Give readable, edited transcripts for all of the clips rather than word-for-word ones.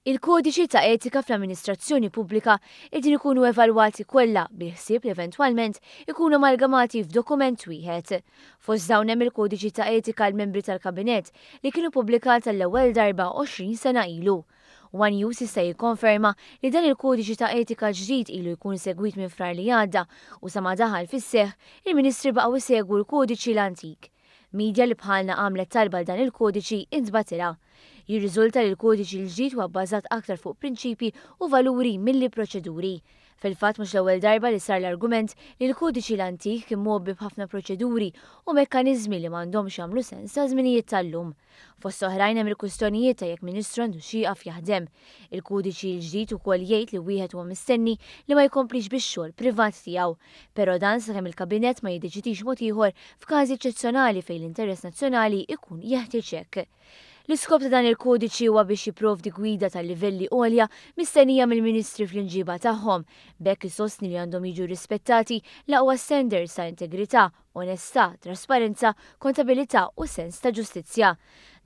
Il-kodiċi ta' etika fl-amministrazzjoni pubblika qegħdin ikunu evalwati kollha bil-ħsieb li eventwalment ikunu amalgamati f'dokument wieħed. Fost dawn hemm il-kodiċi ta' etika għall-membri tal-Kabinett li kien ippubblikat għall-ewwel darba 20 sena ilu. One News jista' jikkonferma li dan il-kodiċi ta' etika ġdid ilu jkun segwit minn Frar li għadda u sa ma daħal fis-seħħ, il-Ministri baqgħu jsegwu l-kodiċi l-antik. Media li bħalna għamlet talba għal dan il-kodiċi intbagħtilha. Jirriżulta li l-kodiċi l-ġdid huwa bbażat aktar fuq prinċipji u valuri milli proċeduri. Fil-fatt mhux l-ewwel darba li sar l-argument li l-kodiċi l-antik kien mgħobbi b'ħafna proċeduri u mekkaniżmi li m'għandhomx jagħmlu sens għaż-żminijiet tal-lum. Fost oħrajn hemm il-kwistjonijiet ta' jekk Ministru għandux jieqaf jaħdem. Il-kodiċi l-ġdid ukoll jgħid li wieħed huwa mistenni li ma jkomplix bix-xogħol privat tiegħu. Però dan sakemm il-Kabinett ma jiddeċidix mod ieħor f'każi eċċezzjonali fejn l-interess nazzjonali jkun jeħtieġ hekk. L-iskop ta' dan il-kodiċi huwa biex jipprovdi gwida tal-livelli għolja mistennija mill-Ministri fl-imġiba tagħhom, b'hekk isostni li għandhom jiġu rispettati l-aqwa standards ta' integrità, onestà, trasparenza, kontabilità u sens ta' ġustizzja.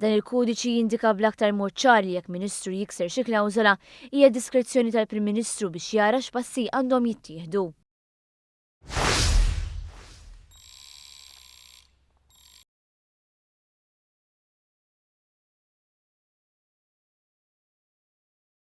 Dan il-kodiċi jindika bl-aktar mod ċar li jekk Ministru jikser xi klawżola, hija diskrezzjoni tal-Prim Ministru biex jara x'passi għandhom jittieħdu.